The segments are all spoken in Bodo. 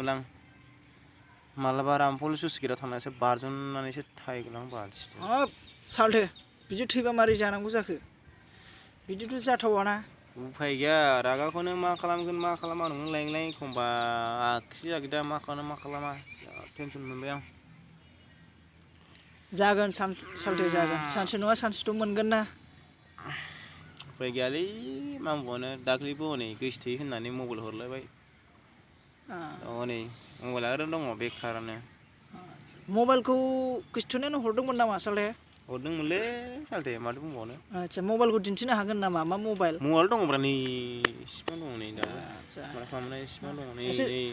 नुलां मालाबा रामफल सुसगिराव थांनासो बारजोमनानैसो थाहैगोन बालसिथो हाब सालथे बिदि थैबा मारै जानांगौ जाखो बिदिथ' जाथावाना उफाय गैया रागाखौनो मा खालामगोन मा खालामा नंलाय एखमबा आगसि आगदा मा खालामा टेनसन मोनबाय आं जागोन सालथे जागोन सानसे नङा सानसेथ' मोनगोन ना उफाय गैयालै मा बुंबावनो दाख्लैबो हनै गोसोथोयो होननानै मबाइल हरलायबाय हनै मबाइला ओरैनो दङ बेखारानो मबाइलखौ गोसोथोनायानो हरदोंमोन नामा सालथे हरदोंमोनलै सालथे माथो बुंबावनो आदसा मबाइलखौ दिन्थिनो हागोन नामा मा मबाइल दङब्रा नै सिङाव दङ नै दाबो मा खालामनाय सिङाव दङ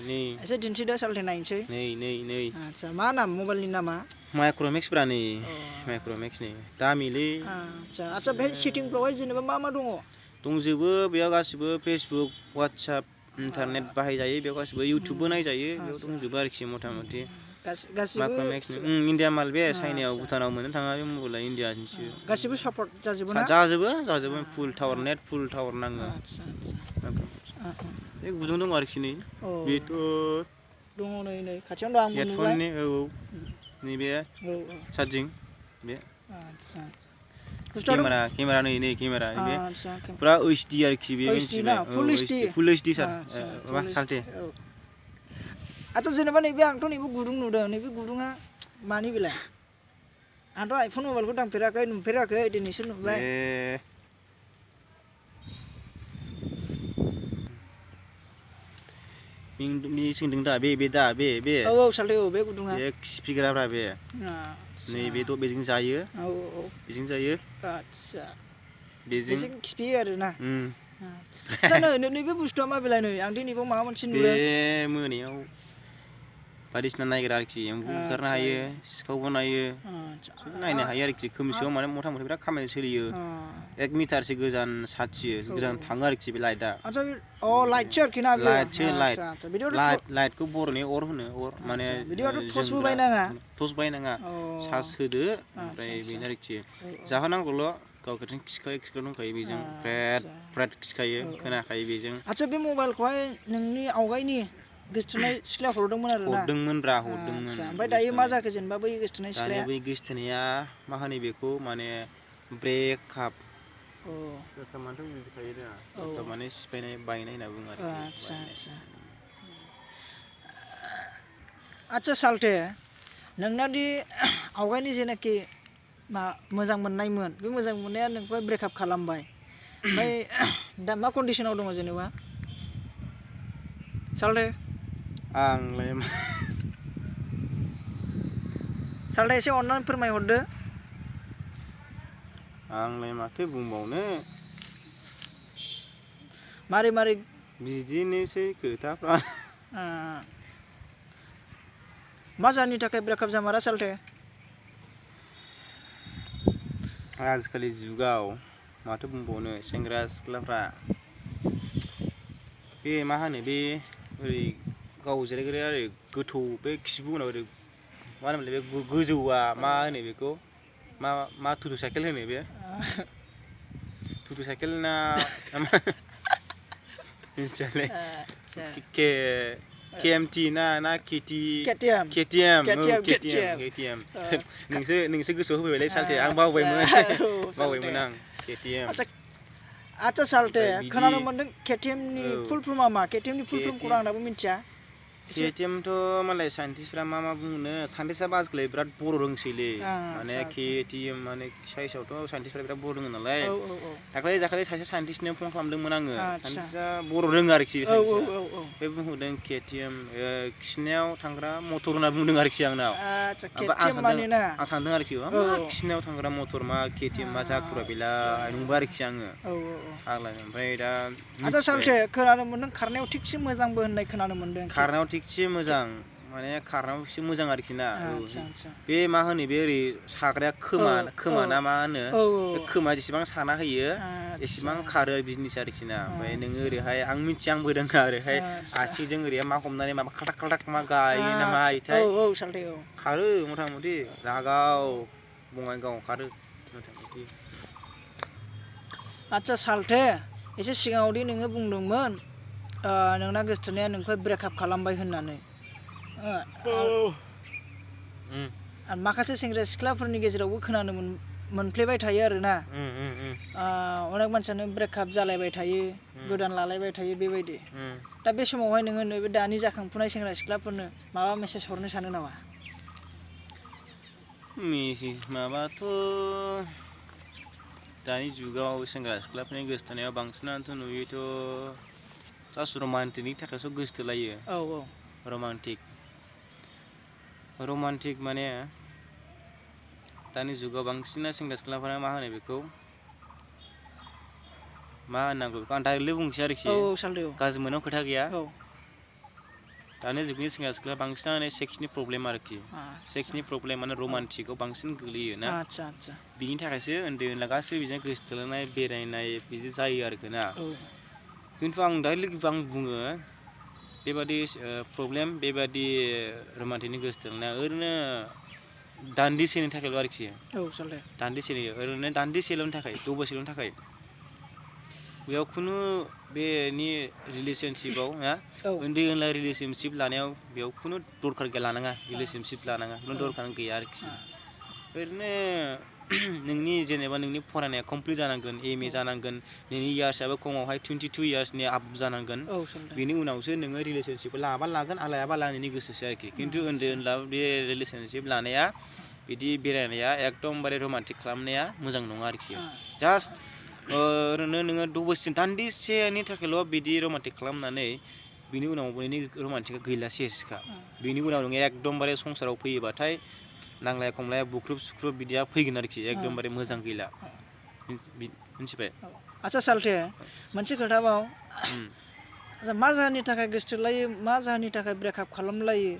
नै एसे दिन्थिदो सालथे नायनोसै नै आदसा मा नाम मबाइलनि नामा माइक्र'मेक्सब्रा नै माइक्र'मेक्स नै दामिलै आदसा बेहाय सेटिंफ्रावहाय जेनेबा मा दङ दंजोबो बेयाव गासिबो फेसबुक वाट्सएप इन्टारनेट बाहायजायो बेयाव गासिबो इउटुबबो नायजायो बेयाव दंजोबो आरोखि मथा मथि माइक्र'मेक्सनि इन्डिया माल बे चाइनायाव भुटानाव मोननो थाङा बे मबाइला इन्डियानिसो गासिबो सापर्ट जाजोबो ना जाजोबो फुल टावार नेट फुल टावार नाङो बे गुदुं दङ आरोखि नै बेथ' दङ नै खाथियावनो दं आंबो नुबाय हेडफननि नैबे चार्जिं बे केमेरा नै केमेरा बे पुरा ओइचडि आरोखि बे फुल ओइचडि सार माबा सालथे आदसा जेनेबा नैबे आंथ' नैबे गुदुं नुदों नैबे गुदुङा मानि बेलाय आंथ' आइफन मबाइलखौ दांफेराखै नुफेराखै दिनैसो नुबाय सोंदों दा बे औ सालथे बे गुदुङा बे स्पिकारा बे नैबेथ' बेजों जायो बेजों जायो आदसा बेजों खिफियो आरोना नैबे बुस्थुआ मा बेलाय नै आं नैबेयाव माबा मोनसे नुदों बे मोनायाव बायदिसिना नायग्रा आरोखि एम्बु बुथारनो हायो सिखावबो नायो नायनो हायो आरोखि खोमसियाव माने मथा मथि बिराद खामानि सोलियो 1 मिटारसो गोजान साथियो गोजान थाङो आरोखि बे लाइटआ लाइटसो आरोखि ना लाइटखौ बर'नि अर होनो अर माने टर्च बायनाङा चार्ज होदो ओमफ्राय बेनो आरोखि जाहोनांगौल' गाव खिखायो दंखायो बेजों ब्रेड खिखायो खोनाखायो बेजों आदसा बे मबाइलखौहाय नोंनि आवगायनि गोसोथोनाय सिख्लाया हरदोंमोन हरदोंमोन ओमफ्राय दायो मा जाखो जेनेबा बै गोसोथोनाय सिख्लाया बै गोसोथोनाया मा होनो बेखौ माने ब्रेकआप माथो बुजिखायो दा माने सिफायनाय बायनाय होनना बुङो आदसा सालथे नोंनादि आवगायनि जेनाखि मोजां मोननायमोन बे मोजां मोननाया नोंखौहाय ब्रेकआप खालामबाय ओमफ्राय दा मा कन्डिसनाव दङ जेनेबा सालथे आंलाय सालथे एसे अननानै फोरमायहरदो आंलाय माथो बुंबावनो मारै बिदिनोसै खोथाफ्रा मा जाहोननि थाखाय ब्रेकआप जामारा सालथे आजिखालि जुगाव माथो बुंबावनो सेंग्रा सिख्लाफ्रा बे मा होनो बे ओरै गाव जिरायग्राया ओरै गोथौ बे खिबु उनाव ओरै मा होनोमोनलाय बे गोजौआ मा होनो बेखौ मा टुटु साइकेल होनो बे टुटु साइकेल ना मिथियालै केएमटि ना केटिएम नोंसो गोसोआव होफैबायलै सालथे आं बावबायमोन आं केटिएम आदसा सालथे खोनानो मोनदों केटिएमनि फुल फर्मआ मा केटिएमनि फुल फर्मखौ आं दाबो मिथिया केटिएमथ' मालाय साइन्टिस्टफ्रा मा बुंनो साइन्टिस्टआ आजिखालि बिराद बर' रोंसैलै माने केटिएम माने साइन्सआवथ' साइन्टिस्टफ्रा बिराद बर' रोङो नालाय दाखालि सासे साइन्टिस्टनो फन खालामदोंमोन आङो साइन्टिस्टआ बर' रोङो आरोखि बे बुंहरदों केटिएम खिनायाव थांग्रा मटर होनना बुंदों आरोखि आंनाव आं सानदों आरोखि खिनायाव थांग्रा मटर मा केटिएम मा जाखुरा बेलाय नंबाय आरोखि आङो ओमफ्राय दा आदसा सालथे खोनानो मोनदों खारनायाव थिगसे मोजांबो होननाय खोनानो मोनदों खारनायाव थिगसे मोजां माने खारनायाव एसे मोजां आरोखि ना बे मा होनो बे ओरै साग्राया खोमा ना मा होनो बे खोमा जेसेबां साना होयो एसेबां खारो बिजनेस आरोखि ना ओमफ्राय नोङो ओरैहाय आं मिथियां बोदों ओरैहाय आसिजों ओरैहाय मा हमनानै माबा खाल्थाक मा गायो ना मा इथाय खारो मथा मथि रागाव बङाइगाव खारो मथा मथि आदसा सालथे एसे सिगाङावदि नोङो बुंदोंमोन नोंना गोसोथोनाया नोंखौ ब्रेकआप खालामबाय होननानै आरो माखासे सेंग्रा सिख्लाफोरनि गेजेरावबो खोनानो मोनफ्लेबाय थायो आरोना अनेक मानसियानो ब्रेकआप जालायबाय थायो गोदान लालायबाय थायो बेबायदि दा बे समावहाय नोङो नैबे दानि जाखांफुनाय सेंग्रा सिख्लाफोरनो माबा मेसेज हरनो सानो नामा? मेसेज माबाथ' दानि जुगाव सेंग्रा सिख्लाफोरनि गोसोथोनायाव बांसिनानोथ' नुयोथ' जास्ट रमान्टिकनि थाखायसो गोसोथोलायो। रमान्टिक माने दानि जुगाव बांसिन सेंग्रा सिख्लाफोरा मा होनो बेखौ मा होननांगौ बेखौ आं डाइरेक्टलि बुंसै आरोखि गाज्रि मोननायाव खोथा गैया। दानि जुगनि सेंग्रा सिख्ला बांसिनानो सेक्सनि प्रब्लेम आरोखि सेक्सनि प्रब्लेम माने रमान्टिकआव बांसिन गोग्लैयो ना बिनि थाखायसो उन्दै उनला गासैबो बिदिनो गोसोथोलायनाय बेरायनाय बिदि जायो आरोखि ना। खिन्थु आं डाइरेक्टलि आं बुङो बेबादि प्रब्लेम बेबादि रमान्टिकनि गोसोथोलायनाया ओरैनो दान्दिसेनि थाखायल' आरोखि दान्दिसेनि ओरैनो दान्दिसेल'नि थाखाय 6 बोसोरनि थाखाय बेयाव खुनु बेनि रिलेसनशिपआव ना उन्दै उनला रिलेसनशिप लानायाव बेयाव खुनु दरखार गैया लानाङा रिलेसनशिप लानाङा खुनु दरखार गैया आरोखि ओरैनो नोंनि जेनेबा नोंनि फरायनाया कमप्लिट जानांगोन MA जानांगोन नोंनि इयार्सआबो खमावहाय 22 इयार्सनि आप जानांगोन बेनि उनावसो नोङो रिलेसनशिपखौ लाबा लागोन लायाबा लानायनि गोसोसो आरोखि खिन्थु उन्दै उनला बे रिलेसनशिप लानाया बिदि बेरायनाया एकदमबारे रमान्टिक खालामनाया मोजां नङा आरोखि जास्ट ओरैनो नोङो 6 बोसोर दान्दिसेनि थाखायल' बिदि रमान्टिक खालामनानै बिनि उनाव नोंनि रमान्टिकआ गैला सेसखा बिनि उनाव नोङो एकदमबारे संसाराव फैयोबाथाय नांलाया खमलाया बुख्रुब सुख्रुब बिदिया फैगोन आरोखि एकदमबारे मोजां गैला मिथिबाय। आচ্ছা साल्थे मोनसे खोथाबाव मा जाहोननि थाखाय गोसोथोलायो मा जाहोननि थाखाय ब्रेकआप खालामलायो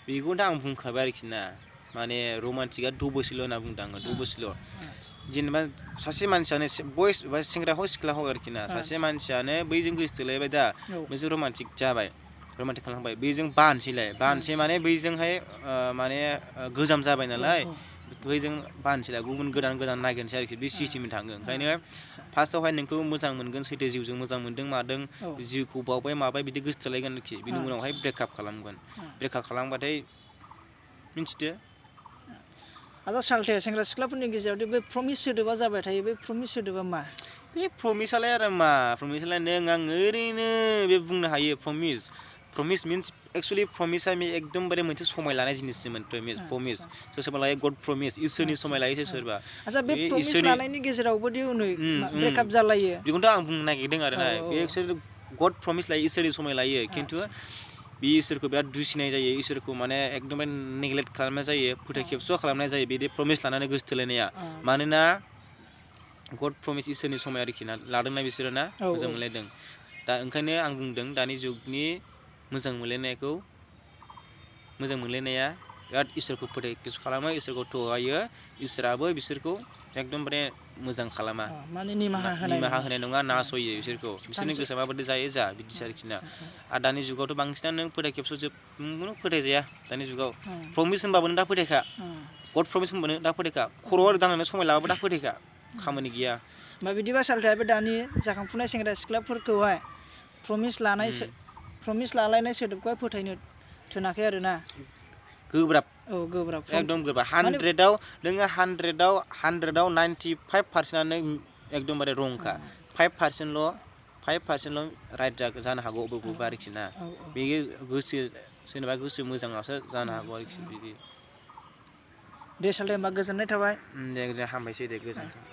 बेखौथ' आं बुंखाबाय आरोखि ना माने रमान्टिकआ 6 बोसोरल' होनना बुंदों आङो 6 बोसोरल' जेनेबा सासे मानसियानो बयस बा सेंग्रा हक सिख्ला हक आरोखि ना सासे मानसियानो बैजों गोसोथोलायबाय दा मोनसे रमान्टिक जाबाय रमान्टिक खालामबाय बैजों बानसै माने बैजोंहाय माने गोजाम जाबाय नालाय बैजों बानसैलाय गुबुन गोदान नागिरनोसै आरोखि बे सिस्टेमनि थाङो ओंखायनो फार्स्टआवहाय नोंखौ मोजां मोनगोन सैथो जिउजों मोजां मोनदों मादों जिउखौ बावबाय माबाय बिदि गोसोथोलायगोन आरोखि बिनि उनावहाय ब्रेकआप खालामगोन ब्रेकआप खालामबाथाय मिन्थिदो। आচ্ছা साल्थे सेंग्रा सिख्लाफोरनि गेजेराव बे प्रमिस सोदोबा जाबाय थायो बे प्रमिस सोदोबा मा? बे प्रमिसालाय आरो मा प्रमिसालाय नों आं ओरैनो बे बुंनो हायो प्रमिस मिन्स एक्चुअलि प्रमिसा एकदमबारे मोनसे समाय लानाय जिनिससोमोन प्रमिस सोरबा लायो गड प्रमिस इसोरनि समाय लायो सोरबा आচ্ছা बे प्रमिस लानायनि गेजेरावबो दि उनै ब्रेकआप जालायो बेखौथ' आं बुंनो नागिरदों आरोना बे एक्चुअलि गड प्रमिस लायो इसोरनि समाय लायो खिन्थु बे इसोरखौ बिराद दुसिनाय जायो इसोरखौ माने एकदमबारे नेग्लेक्ट खालामनाय जायो फोथायखेबस' खालामनाय जायो बिदि प्रमिस लानानै गोसोथोलायनाया मानोना गड प्रमिस इसोरनि समाय आरोखि ना लादोंना बिसोरो ना मोजां मोनलायदों दा ओंखायनो आं बुंदों दानि जुगनि मोजां मोनलायनाया बिराद इसोरखौ फोथायखेबस' खालामो इसोरखौ थगायो इसोराबो बिसोरखौ एकदमबारे मोजां खालामा माने निमाहा होनाय नङा नासयो बिसोरनि गोसोआ माबायदि जायो जा बिदिसो आरोखि ना आरो दानि जुगावथ' बांसिनानो नों फोथायखेबस' फोथायजाया दानि जुगाव प्रमिस होनबाबो नों दा फोथायखा गड प्रमिस होनबानो दा फोथायखा खर'आव दांनानै समाय लाबाबो दा फोथायखा खामानि गैया। होमबा बिदिबा साल्थेया बे दानि जाखांफुनाय सेंग्रा सिख्लाफोरखौहाय प्रमिस लालायनाय सोदोबखौहाय फोथायनो थोनाखै आरोना गोब्राब एकदम गोब्राब 100आव नोङो 100आव 95%आनो एकदमबारे रंखा 5%ल' राइट जानो हागौ बबेबा आरोखि ना बे सोरनिबा गोसो मोजाङासो जानो हागौ आरोखि बिदि। दे साल्थे होमबा गोजोननाय थाबाय। दे हामबायसै दे गोजोन्थों।